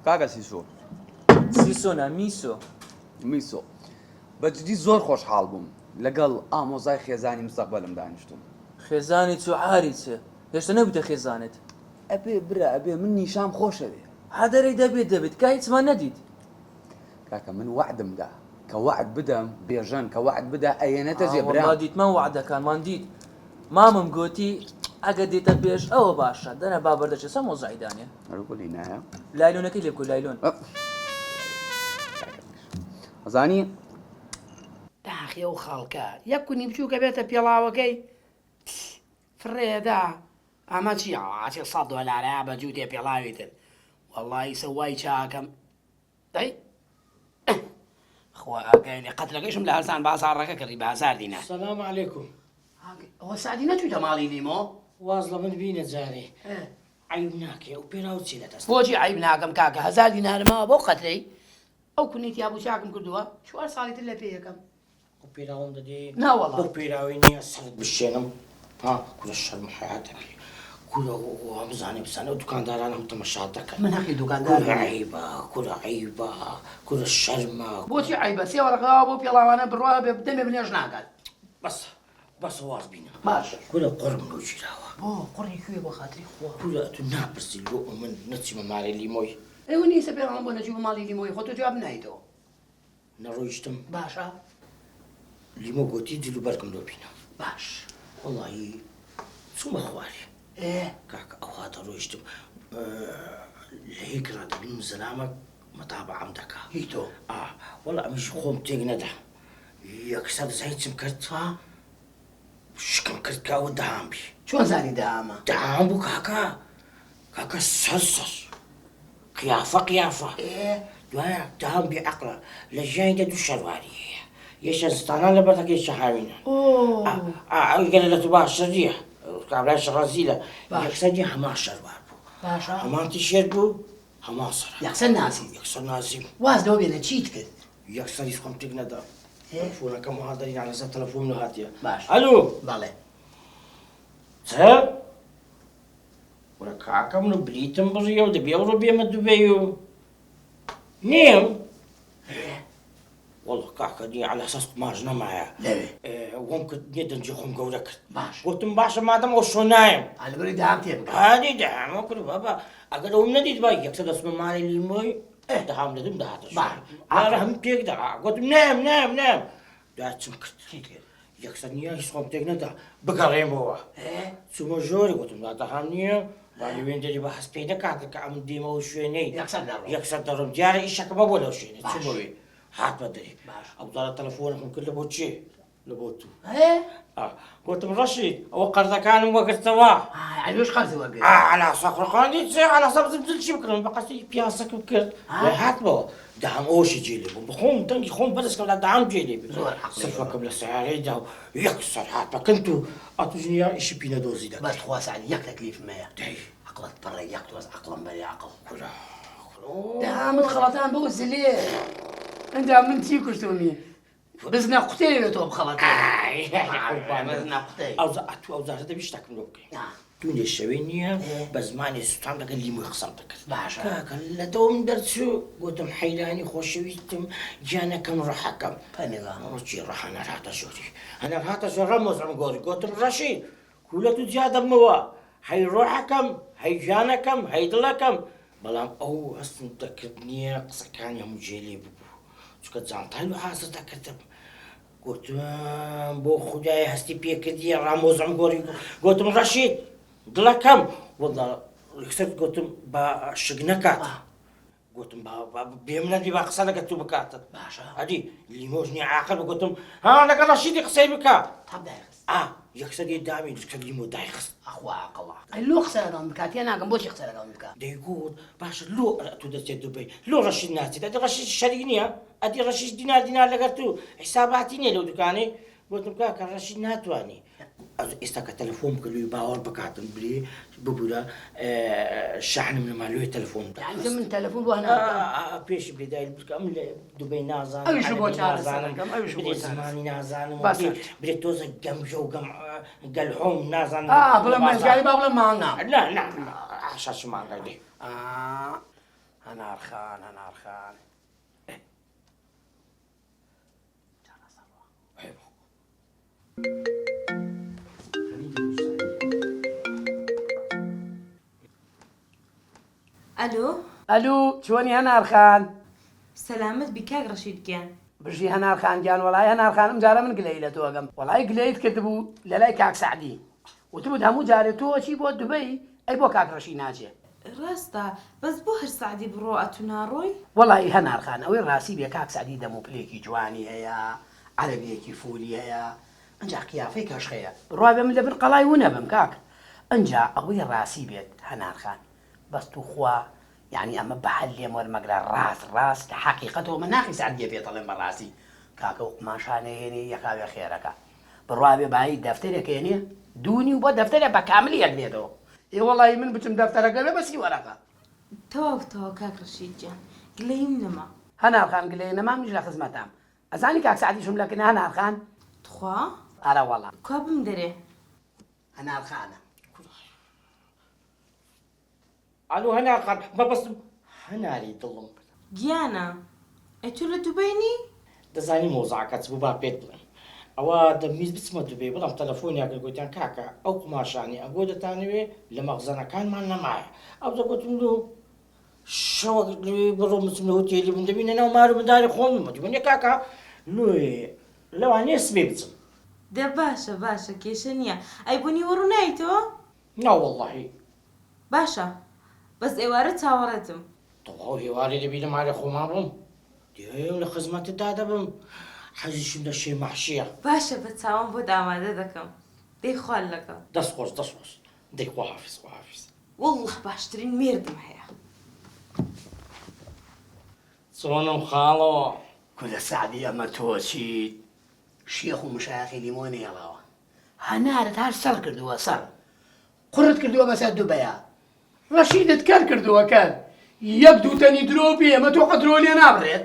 کاکە سیسۆ. سیسۆ نا میسۆ. میسۆ. بە جدی زۆر خۆشحاڵ بووم لەگەڵ ئامۆزای خێزانی مستەقبەلم دانیشتوم. خێزانی چ و عاری چ؟ هێشتا نەبوویتە خێزانت. ئەبێ برا ئەبێ من نیشام خۆشەوێ. هەدەرەی دەبێت دەبێت کا هیچمان نەدیت. کاکە من وەعدم دا کە وەعد بدەم بێژەن کە وەعد بدا ئەیەنێتە جێ برام. وەڵا دیتمان وەعدەکانمان دیت مامم گۆتی ئەگەر دێتە پێش ئەوە باشە دەنا با بەردەچێ سە مۆزعی دانێ. ئەرە گوڵی نایە. لایلۆنەکەی لێ بکە لایلۆن. ئەزانی. داخی ئەو خەڵکە یەک کونی بچووکە بێتە پێڵاوەکەی فڕێدا ئەمە چیە ئەچێ سەد دۆلارە بە جووتێ پێڵاوی تر وەڵڵا ئیسە وای چاکەم دەی خوا ئاگای لێ قەترەکەیشم لە هەرزان بازاڕەکە کڕی بە هەزار دینار. سلام علیکم. ئەوە سەعدی نەچوویتە ماڵی لیمۆ؟ واز لە من بینە جارێ عەیب ناکەی ئەو پێلاو چی لە دەست. بۆچی عەیب ناکەم کاکە هەزار دینارم ماوە بەو قەترەی ئەو کونەی تیابوو چاکم کردووە چوار ساڵی تر لە پێ یەکەم. ئەو پێلاوەم دەدەی؟ نا وەڵا. بەو پێلاوەی نییە سەرت بشێنم ها کورە شەرم و حەیا دەبی کورە وا بزانێ بزانێ ئەو دوکاندارانە هەموو تەمەشات دەکەن. من هەقی دوکاندار کورە عەیبە کورە عەیبە کورە شەرمە. بۆچی عەیبە سێ وەرەقە وا بەو پێڵاوانە بڕوا بێ دەمێ بنێژ ناکات. بەسە بەسە واز بینە. باشە. کورە قوڕم لۆ گیراوە. بۆ قوڕی کوێ بۆ خاتری خوا. کورە ئەتوو ناپرسی لۆ ئەمن نەچیمە ماڵی لیمۆی. ئەی ونی ئیسە پێڵاوم بۆ نەچوو بۆ ماڵی لیمۆی خۆ تۆ جواب نایتەوە. نەڕۆیشتم. باشە. لیمۆ گۆتی جل و بەرگم لۆ بینە. باش. وەڵاهی چوومە خوارێ. ئێ. کاکە ئەوها دەڕۆیشتم لە یەک ڕا دەبینم زەلامەک مەتابەعەم دەکا. هی تۆ. ئا وەڵا ئەمیش خۆم تێک نەدا. یەکسەر دەزانی چم کرد؟ ها؟ شکم کرد کە ئەوە دەهام بی. چۆن زانی دەهامە؟ دەهام بوو کاکە. کاکە سەر سەر. قیافە قیافە. ئێ. دوایە دەهام بێ عەقڵە. لە ژیانیدا دوو شەرواری هەیە. یەکیان زستانان لەبەر دەکە یەکیان هاوینان. ئۆ. ئا ئەوی گەلە لە تو باشتر نییە. کابرایش ڕەزیلە. باشە. یەکسەر نییە هەمان شەروار بوو. باشە. هەمان تیشێرت بوو هەمان سەرە. یەکسەر ناسیت؟ یەکسەر ناسیم. واز لەوە بێنە چیت کرد؟ یەکسەر هیچ خۆم تێک نەدا. تەلەفۆنەکەم ها دەرینا لەسەر تەلەفۆن هاتیە. باش. ئەلو. بەڵێ. چ؟ وەرە کاکە من و بلیتم بڕیە و دەبێ ئەوڕۆ بێمە دوبەی و نیم. وەڵا کاکە نییە عەلە ئەساس قوماش نەمایە. لەوێ. وەم کرد نییە دەنگی خۆم گەورە کرد. باش. گوتم باشە مادەم ئەو شۆ نایم. ئەلبەری دەهام تێ بگە. ئەدی دەهام وەکرد بابا ئەگەر ئەوم نەدیتبا یەکسەر دەچمە ماڵی لیمۆی دەهام لە دوم دەهاتە باش. ئارە هەم تێک دا گوتم نایم نایم نایم دوای چم کرد چیت کرد؟ یەکسەر نییە هیچ خۆم تێک نەدا بگەڕێمەوە چوومە ژۆری گوتم دا دەهام نییە با لەوێن دەری بە هەست پێ نەکات کە ئەمن دێمە ئەو شوێنەی یەکسەر دەڕۆم یەکسەر دەڕۆم دیارە ئیشەکەمە بۆ لەو شوێنە چوومە وێ هاتمە دەری باش ئەو جارە تەلەفۆنەکەم کرد لە بۆ چێ لە بۆ تو ئێ گوتم ڕەشید ئەوە قەرزەکانم وەگرتەوە ئەلوش قەرزی وەرگرت عەلا سەخرەکانی چێ عەلا سەبزم دل چی بکڕم بە قەستی پیاسەکم کرد هاتمەوە دام ئەوشی جێ لێ بووم بخۆم دەنگی خۆم بەرز کردم دام جێ لێ بوو زۆر عەقڵی سفەکەم لە سەیارەی دا و یەکسەر هاتمە کنت و ئەتوژنیا ئیشی پینەدۆزی دەکرد بەس خوا سەعدی یەک تەکلیفم هەیە دەی عەقڵت پڕە یەک تۆز عەقڵم بەرێ عەقڵ کورە دامت خەڵەتان بەو زلێ ئەنجا من چی کوشتومی بزنە قوتەی لە تۆ بخەڵەتێنم بزنە قوتەی. ئەوجا ئەتوو ئەو جارە دەبی شتەکم لۆ بکەی. دوێنێ شەوێ نییە بە زمانی سوتان لەگەڵ لیمۆی قسەم دەکرد. باشە. کاکە لە دەوم دەرچوو گوتم حەیرانی خۆشەویستم گیانەکەم ڕەحەکەم. پەنێ. ڕۆچی ڕەح هەنار هاتە ژووری. هەنار هاتە ژوور ڕەمۆزم گۆڕی گوتم ڕەشید کوولە تو جیا دەبمەوە هەی ڕۆحەکەم هەی گیانەکەم هەی دڵەکەم بەڵام ئەو هەستم دەکرد نییە قسەکانی هەموو جێ لێ ببوو چونکە جانتای لۆ حازر دەکردم گوتم بۆ خودای هەستی پێکردیە ڕامۆزم گۆری گوتم ڕەشید دڵەکەم وەڵا یەکسەر گوتم با شک نەکات گوتم با با بێم نەدی با قسە لەگەڵ تو بکاتن باشە ئەدی لیمۆش نییە عاقل بوو گوتم ها لەگەڵ ڕەشیدی قسەی بکە تەب دایخست ئا یەکسەر یە دامی کە لیمۆ دایخست ئەخوا عاقڵە ئەی لۆ قسە لەگەڵم بکا تێناگەم بۆچی قسە لەگەڵم بکا دەیگوت باشە لۆ ئەتوو دەچێت دوبەی لۆ ڕەشید ناچێت ئەدی ڕەشید شەریک نییە ئەدی ڕەشید دینار دینار لەگەر تو حیساباتی نییە لەو دوکانەی گوتم کاکە ڕەشید ناتوانی ئێستا کە تەلەفۆن بکە لۆی باوەڕ بکاتم برێ ببورە شەحنم نەما لۆی تەلەفۆن یعنی من تەلەفۆن بۆ هەنا پێشی بێدای بکە ئەم لە دوبەی نازانم ئەویش بۆ عەرەبی نازانم چارەسەرەکەم ئەویش بۆ برێ چارەسەر زمانی نازانم باسە. برێ برێ تۆزە گەمژە و گەم گەلحۆم نازانم ئا بڵێ مەزگاری با بڵێ مانگا نا نا حاشا چ مانگای دێ ئا. هەنار خان هەنار خان. ئەلۆ. ئەلو چۆنی هەنار خان. سەلامەت بی کاک ڕەشید گیان. بژی هەنار خان گیان وەڵای هەنار خان ئەمجارە من گلەیی لە تۆ ئەکەم وەڵای گلەیت کردبوو لەلای کاک سەعدی وتبوت هەموو جارێ تۆ ئەچی بۆ دوبەی ئەی بۆ کاک ڕەشی ناچێ. ڕاستە بەس بۆ هەر سەعدی بڕۆ ئەتو ناڕۆی؟ وەڵایی هەنار خان ئەوەی ڕاستی بێ کاک سەعدی دەم و پلێکی جوانی هەیە عەرەبیەکی فولی هەیە ئنجا قیافەی کەشخەیە بڕوا بێ من لە بن قەڵای ونەبم کاک ئنجا ئەوەی ڕاسی بێت هەنار خان بەس توخوا یانی ئەمە بە هەل لێم وەرمەگرە ڕاست ڕاست لە حەقیقەتەوە من ناخی سەعدیە پێت ئەڵێم بە ڕاستی کاکە ئەو قوماشانە هێنێ یەکاوێ خێرەکە بڕوا بێ بایی دەفتەرێک هێنێ دوو نیو بۆ دەفتەرێ بە کاملی ئەگرێتەوە ئێ وەڵایی من بچم دەفتەرەکە بێ بە سی وەرەقە. تەواو تەواو کاک ڕەشید گیان گلەییم نەما. هەنار خان گلەیی نەما منیش لە خزمەتام ئەزانی کاک سەعدیشم لە کنە هەنار خان. تخوا؟ ئەرە وەڵا. کوا بمدەرێ. هەنار خانە. ئەلۆ هەنار خان مەبەستم هەناری دڵم. گیانە ئەی تۆ لە دوبەی نی؟ دەزانی مەوزعەکە چ بوو با پێت بڵێم ئەوە دەمویست بچمە دوبەی بەڵام تەلەفۆنیان کرد گوتیان کاکە ئەو قوماشانەی ئەگۆ دەتانەوێ لە مەخزەنەکانمان نەمایە ئەوجا گوتم لۆ شەوەک لەوێ بڕۆم بچم لە هوتێلی بم دەبینە ناو مار و منداری خۆم بم وتم نیە کاکە لۆیێ لەوانەیە سبەی بچم. دە باشە باشە کێشە نیە ئەی بۆ نیوەڕۆ نایەیتەوە؟ نا وەڵاهی. باشە بەس ئێوارە چاوەڕێتم. تەواو هێوارێ دەبی لە مالێ خۆمان بم دێم لە خزمەتتدا دەبم حەزیشم لە شێ مەحشیە. باشە بە چاوم بۆت ئامادە دەکەم دەی خوات لەگەڵ. دەست خۆش دەست خۆش دەی خواحافیز خواحافیز. وەڵڵە باشترین مێردم هەیە. چۆنم خاڵۆ. کورە سەعدی ئەمە تۆ چیت شێخ و مشایەخی لیمۆ نێڵاوە هەنارت هەر سڕ کردووە سڕ قوڕت کردووە بەسەر دوبەیا ڕەشیدت کەر کردووە کەر یەک دووتەنی درۆ پێ ئەمە تۆ قەت درۆ لێ نابڕێت.